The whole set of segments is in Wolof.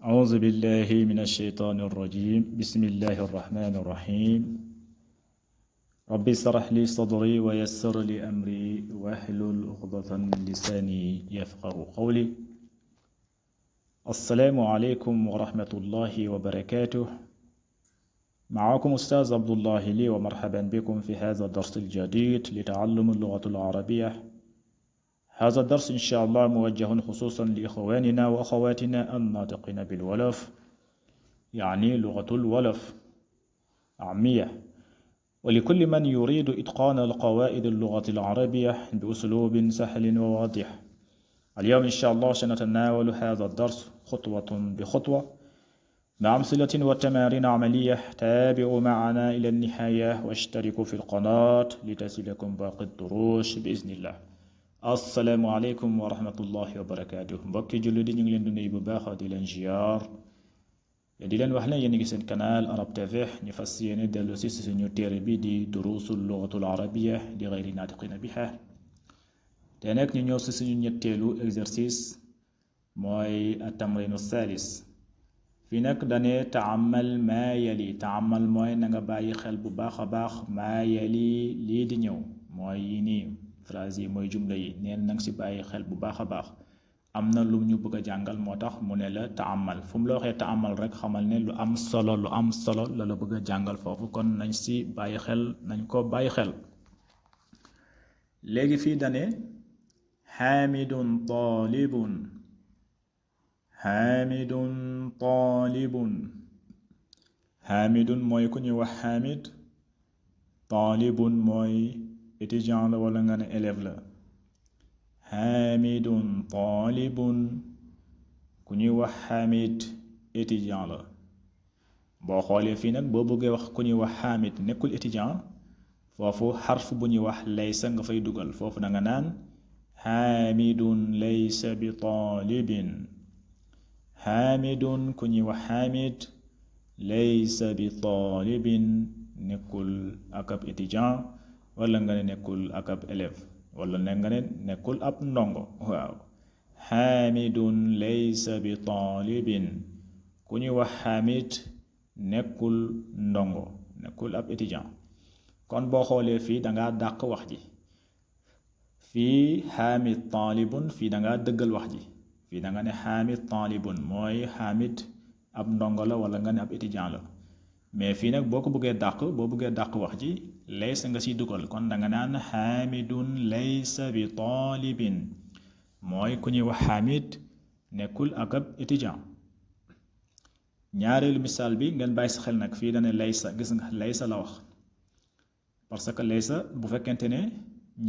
أعوذ بالله من الشيطان الرجيم بسم الله الرحمن الرحيم رب اشرح لي صدري ويسر لي أمري واحلل عقدة من لساني يفقه قولي السلام عليكم ورحمة الله وبركاته. معكم أستاذ عبد الله لي، ومرحبا بكم في هذا الدرس الجديد لتعلم اللغة العربية. هذا الدرس إن شاء الله موجه خصوصا لإخواننا وأخواتنا الناطقين بالولف، يعني لغة الولف عامية، ولكل من يريد إتقان القواعد اللغة العربية بأسلوب سهل وواضح. اليوم إن شاء الله سنتناول هذا الدرس خطوة بخطوة مع أمثلة وتمارين عملية. تابعوا معنا إلى النهاية واشتركوا في القناة لتصلكم باقي الدروس بإذن الله. السلام عليكم ورحمة الله وبركاته. mbokki julli di ñu ngi leen di nuyu bu baax di leen ziar di leen wax ne yéen a ngi seen canal Arab TV. ñu fas yéene dellu si suñu téere bi di durusul lugatul arabiya li gayri naatiqina biha. te nag ñu ñëw si suñu ñetteelu exercice mooy atamrinu salis. fii nag dane taamal maa yali. taamal mooy na nga bàyyi xel bu baax a baax maa yali lii di ñëw mooy yi nii phrase yi mooy jumla yi neen nang si bàyyi xel bu baax a baax. am na lu ñu bëgg a jàngal moo tax mu ne la taamal. fu mu la waxee taamal rek xamal ne lu am solo la la bëgg a jàngal foofu, kon nañ si bàyyi xel, nañ ko bàyyi xel. léegi fii dane xaamidun taalibun. xaamidun taalibun. xaamidun mooy ku ñuy wax xaamid. taalibun mooy étudiant la wala nga ne élève la. xaamidun taalibun ku ñuy wax xaamid étudiant la. boo xoolee fii nag boo bëggee wax ku ñuy wax xaamid nekkul étudiant, foofu xarf bu ñuy wax laysa nga fay dugal. foofu da nga naan xaamidun laysa bi taalibin. xaamidun ku ñuy wax xaamid laysa bi taalibin nekkul ak ab étudiant, wala nga ne nekkul ak ab élève, wala ne nga ne nekkul ab ndongo. waaw, xaamidun laysa bi taalibin ku ñuy wax xaamid nekkul ndongo, nekkul ab étudiant. kon boo xoolee fii dangaa dàq wax ji. fii xaamid taalibun, fii dangaa dëggal wax ji. fii danga ne xaamid taalibun mooy xaamid ab ndongo la wala nga ne ab étudiant la. mais fii nag boo ko bëggee dàq wax ji laysa nga siy dugal. kon danga naan xaamidun laysa bi taalibin mooy ku ñuy wax xaamid nekkul ak ab étudiant. ñaareelu misaal bi ngeen bàyyi sa xel nag, fii dane laysa. gis nga laysa la wax, parce que laysa bu fekkente ne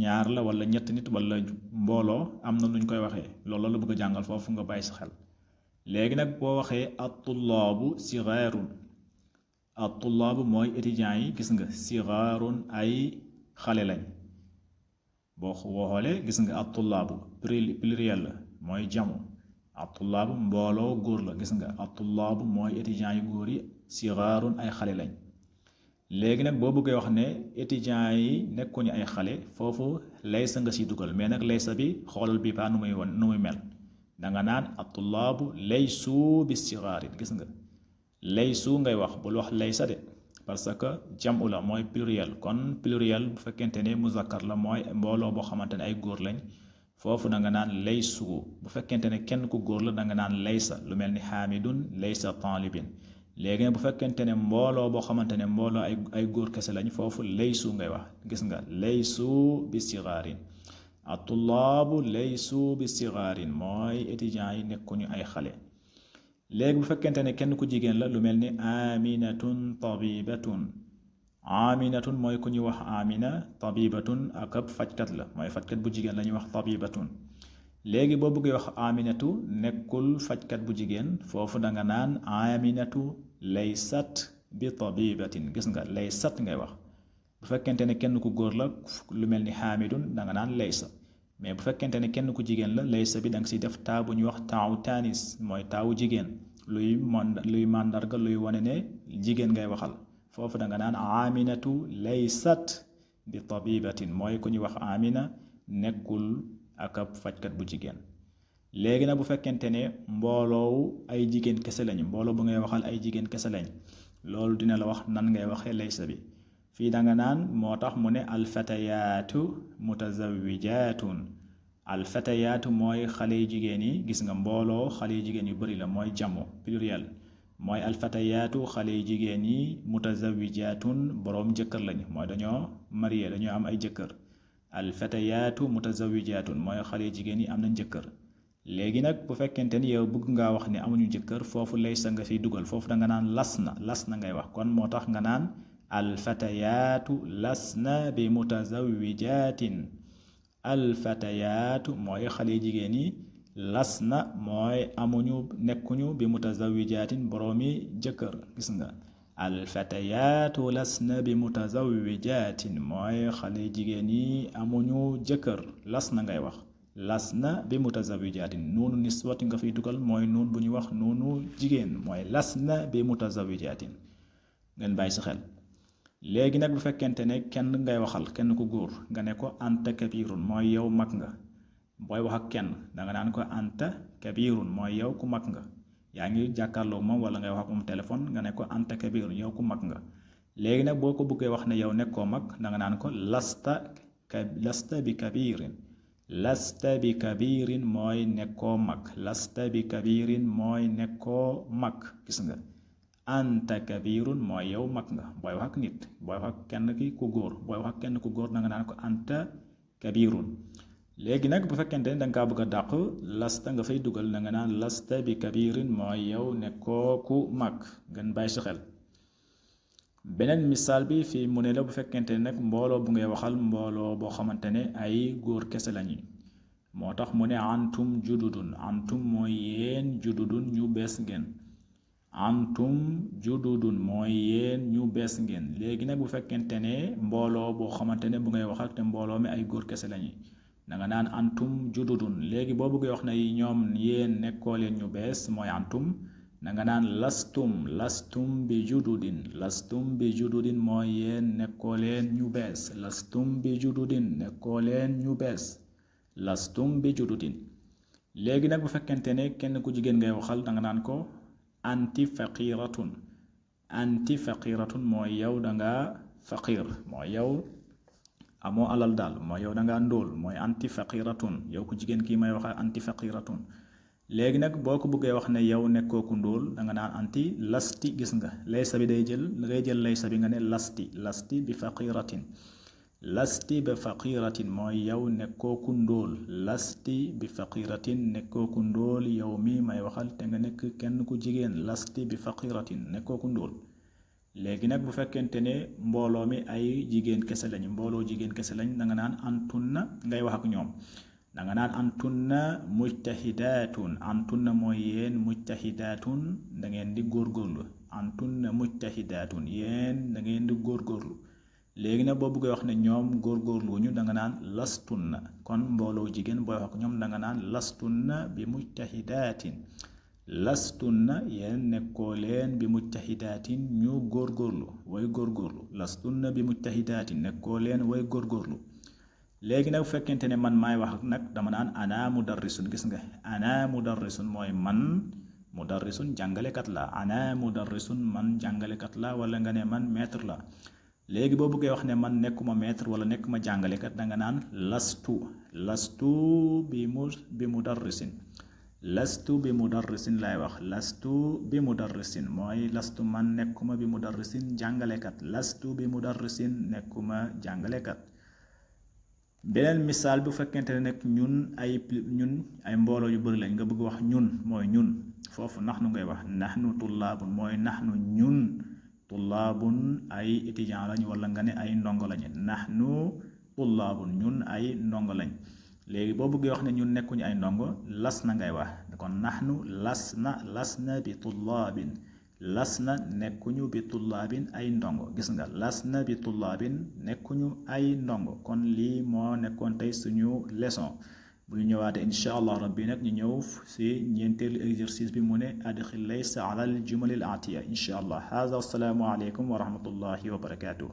ñaar la wala ñett nit wala mbooloo am na nuñ koy waxee. loolu la bëgg a jàngal foofu, nga bàyyi sa xel. léegi nag boo waxee at-tullaabu sigaarun. at-tullaabu mooy étudiants yi, gis nga sigaarun ay xale lañ. boo xoolee gis nga at-tullaabu pluriel la mooy jamu. at-tullaabu mbooloo góor la, gis nga at-tullaabu mooy étudiants yu góor yi, sigaarun ay xale lañ. léegi nag boo bëggee wax ne étudiants yi nekkuñu ay xale, foofu laysa nga siy dugal. mais nag laysa bi xoolal bi paa nu muy mel. danga naan at-tullaabu laysu bi sigaarin. gis nga laysu ngay wax, bul wax laysa de, parce que jamu la mooy pluriel. kon pluriel bu fekkente ne muzakkar la mooy mbooloo boo xamante ne ay góor lañ, foofu danga naan laysu. bu fekkente ne kenn ku góor la danga naan laysa, lu mel ni xaamidun laysa taalibin. léegi nag bu fekkente ne mbooloo boo xamante ne mbooloo ay góor kese lañ, foofu laysu ngay wax. gis nga laysu bi sigaarin. at-tullaabu laysu bi sigaarin mooy étudiants yi nekkuñu ay xale. léegi bu fekkente ne kenn ku jigéen la, lu mel ni aminatun tabibatun. aminatun mooy ku ñuy wax amina, tabibatun ak ab fajkat la, mooy fajkat bu jigéen la ñuy wax tabibatun. léegi boo bëggee wax aminatu nekkul fajkat bu jigéen, foofu danga naan aminatu laysat bi tabibatin. gis nga laysat ngay wax. bu fekkente ne kenn ku góor la, lu mel ni xaamidun danga naan laysa. mais bu fekkente ne kenn ku jigéen la, laysa bi danga siy def taa bu ñuy wax taawu taanis, mooy taawu jigéen, luy màndarga luy wane ne jigéen ngay waxal. foofu danga naan aminatu laysat bi tabibatin mooy ku ñuy wax amina nekkul ak ab fajkat bu jigéen. léegi nag bu fekkente ne mbooloowu ay jigéen kese lañ mbooloo bu ngay waxal ay jigéen kese lañ loolu dina la wax nan ngay waxee laysa bi fii danga naan moo tax mu ne alfatayaatu mutazawijaatun alfatayaatu mooy xale yu jigéen yi gis nga mbooloo xale yu jigéen yu bari la mooy jamo pluriel mooy alfatayaatu xale yu jigéen yi mutazawijaatun boroom jëkkër lañ mooy dañoo marié dañoo am ay jëkkër alfatayaatu mutazawijaatun mooy xale yu jigéen yi am nañ jëkkër léegi nag bu fekkente ni yow bëgg ngaa wax ne amuñu jëkkër foofu laysa nga fiy dugal foofu danga naan las na ngay wax kon moo tax nga naan alfatayaatu lasna bi mutazawijaatin alfatayaatu mooy xale jigéen yi lasna mooy amuñu nekkuñu bi mutazawijaatin boroomi jëkkër gis nga alfatayaatu lasna bi mutazawijaatin mooy xale jigéen yi amuñu jëkkër lasna ngay wax lasna bi mutazawijaatin nuunu niswati nga fiy dugal mooy nuun bu ñuy wax nuunu jigéen mooy lasna bi mutazawijaatin ngeen bàyyi si xel léegi nag bu fekkente ne kenn ngay waxal kenn ku góor nga ne ko anta kabirun mooy yow mag nga booy wax ak kenn danga naan ko anta kabirun mooy yow ku mag nga yaa ngi jàkkaarloo moom wala ngay wax ak moom téléphone nga ne ko anta kabirun yow ku mag nga léegi nag boo ko bëggee wax ne yow nekkoo mag danga naan ko lasta bi kabirin lasta bi kabirin mooy nekkoo mag lasta bi kabirin mooy nekkoo mag gis nga anta kabirun mooy yow mag nga booy wax ak nit booy wax ak kenn ki ku góor booy wax ak kenn ku góor danga naan ko anta kabirun léegi nag bu fekkente ne danga kaa bëgg a dàq lasta nga fay dugal da nga naan lasta bi kabirin mooy yow nekkoo ku mag ngeen bàyyi si xel beneen misaal bi fii mu ne la bu fekkente ne nag mbooloo bu ngay waxal mbooloo boo xamante ne ay góor kese lañu moo tax mu ne antum jududun antum mooy yéen jududun ñu bees ngeen antum jududun mooy yéen ñu bees ngeen léegi nag bu fekkente ne mbooloo boo xamante ne bu ngay waxal te mbooloo mi ay góor kese lañu da nga naan antum jududun léegi boo bëggee wax ne ñoom yéen nekkoo leen ñu bees mooy antum da nga naan lastum bi jududin lastum bi jududin mooy yéen nekkoo leen ñu bees lastum bi jududin nekkoo leen ñu bees lastum bi jududin léegi nag bu fekkente ne kenn ku jigéen ngay waxal da nga naan ko anti faqiratun mooy yow danga faqir mooy yow amoo alal daal mooy yow danga ndóol mooy anti faqiratun yow ku jigéen kii may wax anti faqiratun léegi nag boo ko bëggee wax ne yow nekkoo ku ndóol danga naan anti lasti gis nga laysa bi dangay jël laysa bi nga ne lasti bi faqiratin lasti bi faqiratin mooy yow nekkoo ku ndóol lasti bi faqiratin nekkoo ku ndóol yow mi may waxal te nga nekk kenn ku jigéen lasti bi faqiratin nekkoo ku ndóol léegi nag bu fekkente ne mbooloo mi ay jigéen kese lañ mbooloo jigéen kese lañ da nga naan antunna ngay wax ak ñoom da nga naan antunna mujtahidaatun antunna mooy yéen mujtahidaatun da ngeen di góorgóorlu antunna mujtahidaatun yéen da ngeen di góorgóorlu léegi nag boo bëggee wax ne ñoom góorgóorlu ñu da nga naan lastunna kon mbooloo jigéen booy wax ak ñoom da nga naan lastunna bi mujtahidaatin lastunna yéen nekkoo leen bi mujtahidaatin ñu góorgóorlu way góorgóorlu lastunna bi mujtahidaatin nekkoo leen way góorgóorlu léegi nag bu fekkente ne man maay wax nag dama naan ana mudarrisun gis nga ana mudarrisun mooy man mudarrisun jàngalekat la ana mudarrisun man jàngalekat la wala nga ne man maître la léegi boo bëggee wax ne man nekkuma maître wala nekkuma jàngalekat da nga naan lastu bi mudarrisin lastu bi mudarrisin laay wax lastu bi mudarrisin mooy lastu man nekkuma bi mudarrisin jàngalekat lastu bi mudarrisin nekkuma jàngalekat beneen misaal bu fekkente ne nag ñun ay mbooloo yu bëri lañ nga bëgg wax ñun mooy ñun foofu naxnu ngay wax naxnu tullaabun mooy naxnu ñun tullaabun ay étudiant lañ wala nga ne ay ndongo lañ naxnu tullaabun ñun ay ndongo lañ léegi boo bëggee wax ne ñun nekkuñu ay ndongo las na ngay wax kon naxnu las na bi tullaabin las na nekkuñu bi tullaabin ay ndongo gis nga las na bi tullaabin nekkuñu ay ndongo kon lii moo nekkoon tey suñu leçon bu ñu ñëwaatee insha allah rabbi nag ñu ñëw si ñeenteelu exercice bi mu ne adxil laysa ala al jumal al atiya insha allah hada assalaamu aleykum wa rahmatullahi wa barakatuh